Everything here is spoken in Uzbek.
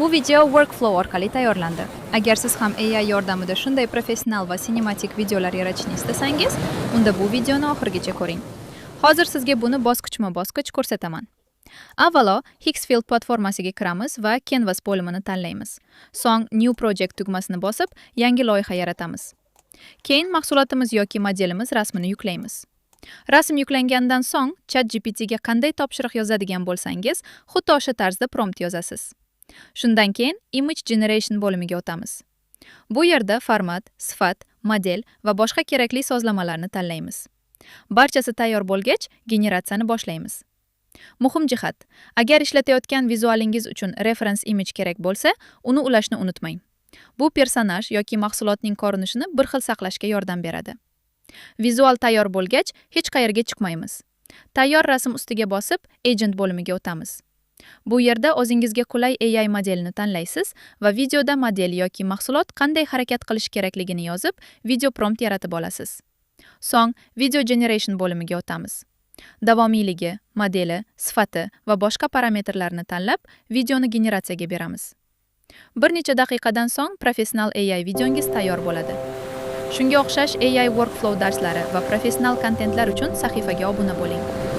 Bu video workflow orqali tayyorlandi. Agar siz ham AI yordamida shunday professional va sinematik videolar yaratishni istasangiz, unda bu videoni oxirigacha ko'ring. Hozir sizga buni bosqichma-bosqich ko'rsataman. Avvalo Higgsfield platformasiga kiramiz va Canvas bo'limini tanlaymiz. So'ng New Project tugmasini bosib, yangi loyiha yaratamiz. Keyin mahsulotimiz yoki modelimiz rasmini yuklaymiz. Rasm yuklangandan so'ng ChatGPT ga qanday topshiriq yozadigan bo'lsangiz, xuddi o'sha tarzda prompt yozasiz. Shundan keyin Image Generation bo'limiga o'tamiz. Bu yerda format, sifat, model va boshqa kerakli sozlamalarni tanlaymiz. Barchasi tayyor bo'lgach, generatsiyani boshlaymiz. Muhim jihat: agar ishlatayotgan vizualingiz uchun reference image kerak bo'lsa, uni ulashni unutmang. Bu personaj yoki mahsulotning ko'rinishini bir xil saqlashga yordam beradi. Vizual tayyor bo'lgach, hech qayerga chiqmaymiz. Tayyor rasm ustiga bosib, Agent bo'limiga o'tamiz. Bu yerda o'zingizga qulay AI modelini tanlaysiz va videoda model yoki mahsulot qanday harakat qilishi kerakligini yozib, video prompt yaratib olasiz. So'ng Video Generation bo'limiga o'tamiz. Davomiyligi, modeli, sifati va boshqa parametrlarni tanlab, videoni generatsiyaga beramiz. Bir necha daqiqadan so'ng professional AI videongiz tayyor bo'ladi. Shunga o'xshash AI workflow darslari va professional kontentlar uchun sahifaga obuna bo'ling.